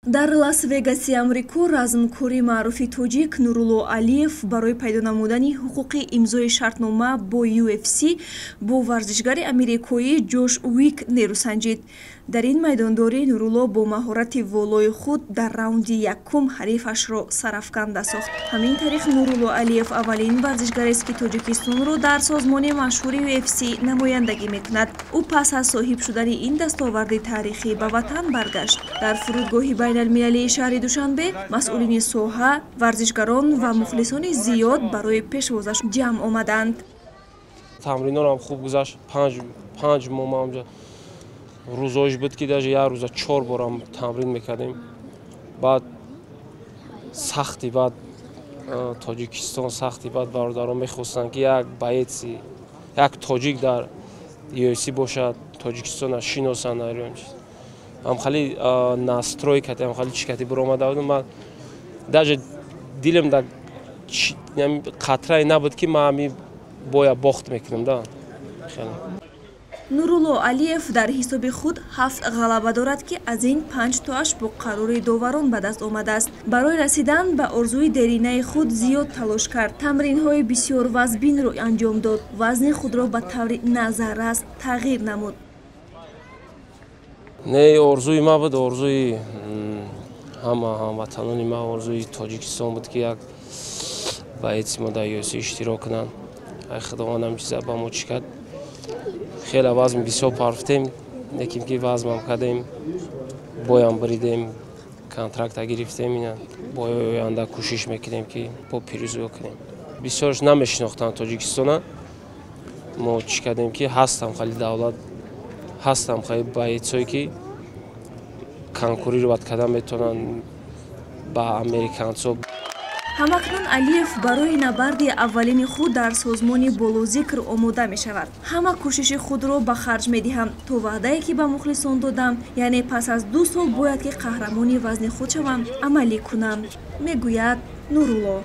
Дар Лас-Вегаси Амрико размкори маъруфи тоҷик Нурулло Алиев барои пайдо намудани ҳуқуқи имзои шартнома бо UFC бо варзишгари америкоӣ Ҷош Уик нерӯ санҷид. Дар ин майдондорӣ Нурулло бо маҳорати волои худ дар раунди якум ҳарифашро сарафканда сохт. Ҳамин тариқ, Нурулло Алиев аввалин варзишгарест, ки Тоҷикистонро дар созмони машҳури UFC намояндагӣ мекунад. Ӯ пас аз соҳиб шудани ин дастоварди таърихӣ ба ватан баргашт. Дар фурудгоҳи байналмилалии шаҳри Душанбе масъулини соҳа, варзишгарон ва мухлисони зиёд барои пешвозаш ҷамъ омаданд. Тамринорам хуб гузашт. 5 моҳ ма онҷа рӯзоиш буд, ки даже як рӯза чор борам тамрин мекардем. Баъд сахти, баъд Тоҷикистон сахти, баъд бародарон мехостанд, ки як боец и як тоҷик дар UFC бошад, Тоҷикистона шиносанд. Ҳамхали настрой кати, ҳамхали чӣ кати биромада будам. Ман даже дилам да қатрае набуд, ки ман ҳами боя бохт мекунам да хеле. Нурулло Алиев дар ҳисоби худ ҳафт ғалаба дорад, ки аз ин панҷ тоаш бо қарори доварон ба даст омадааст. Барои расидан ба орзуи деринаи худ зиёд талош кард, тамринҳои бисёр вазбинро анҷом дод, вазни худро ба таври назаррас тағйир намуд. Не, орзуи ма буд, орзуи ҳама ҳамватанони ма, орзуи Тоҷикистон буд, ки як боец и мо дар UFC иштирок кунанд. Ай Худованд ҳам чиза ба мо чӣ кард. Хеле вазм бисёр парфтем, лекин ки вазмам кардем, боям буридем, контракта гирифтем. Ина бои оянда кӯшиш мекунем, ки бо пирӯзиё кунем. Бисёрш намешинохтанд Тоҷикистона. Мо чӣ кардем, ки ҳастам хали давлат, ҳастам хали боец ое, ки конкурировать кардан метавонанд ба американцо. Ҳамакнун Алиев барои набарди аввалини худ дар созмони болозикр омода мешавад. Ҳама кӯшиши худро ба харҷ медиҳам, то ваъдае, ки ба мухлисон додам, яъне пас аз 2 сол бояд ки қаҳрамони вазни худ шавам, амалӣ кунам, мегӯяд Нурулло.